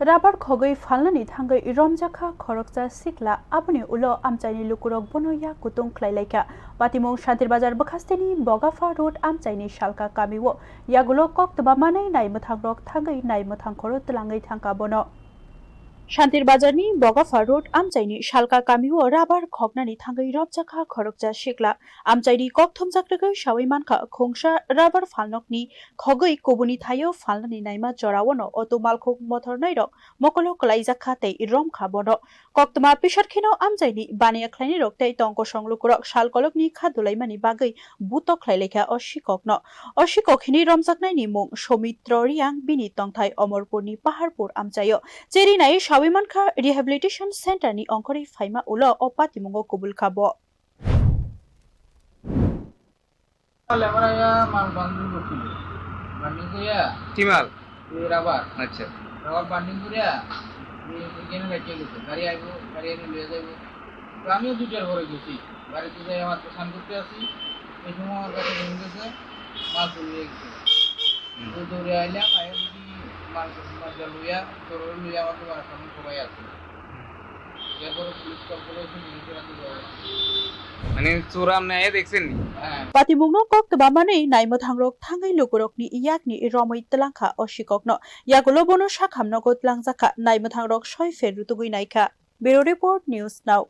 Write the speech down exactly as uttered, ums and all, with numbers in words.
Rabar khogwi phalnani thangwi romjakha khoroksa sikla, aboni ulo amchaini lukurok bono yak kutung khlailaikha. Patimung Shantir Bazar bwkhasteni Bogapha Road amchaini salka kamio yagulo koktwma manwi naimwthangrok thangwi naimwthang khoro twlangwi thangkha bono. Shantir Bazarni Bogapha Road amchaini salka kamio rabar khoknani thangwi romjakha khoroksa sikla. Amchaini kok thumjak rwgwi sawi mankha, khungsa rabar phalnokni khogwi kubuni thaio phalnani naima joraono auto malkhung mothornairok mokolo kwlaijakha tei romkha bono. Koktwma pisar kheno amchaini baniya khlainairok tei tong kosong lukurok sal kolokni kha dulaimani bagwi butok khlailaikha o sikokno. O sikok hinwi romjaknaini mung Somitro Riang, bini tongthai Omorpurni Paharpur amchaio. Cherinai sawi mankha, Rehabilitation Centre ni ongkhorwi phaima ulo o patimungo kubulkha bo. Lebar ya mal banding gosi. Banding goya. Ki mal? Rabar. Acha. Rabar banding goya. Ini gari aibo, gari aibo. Amin dujar gore gosi. Gari tu jaya mat pesan korte asi. Ei somoy amar kache phone gese, mal churi gese. Hmm. To dore aile amar edi mal, mal luya, dore luya amar to bara samung kobai asi. Erpor police call kore, police call kore. Mane chura amne aye deksen ni? Hya. Patimungno koktwma manwi naimwthangrok thangwi lukurokni yakni romwi twlangkha o sikokno. Yagulo bono sakhamno twlangjakha, naimwthangrok soi pher rutugwi naikha. Bureau Report, News Now.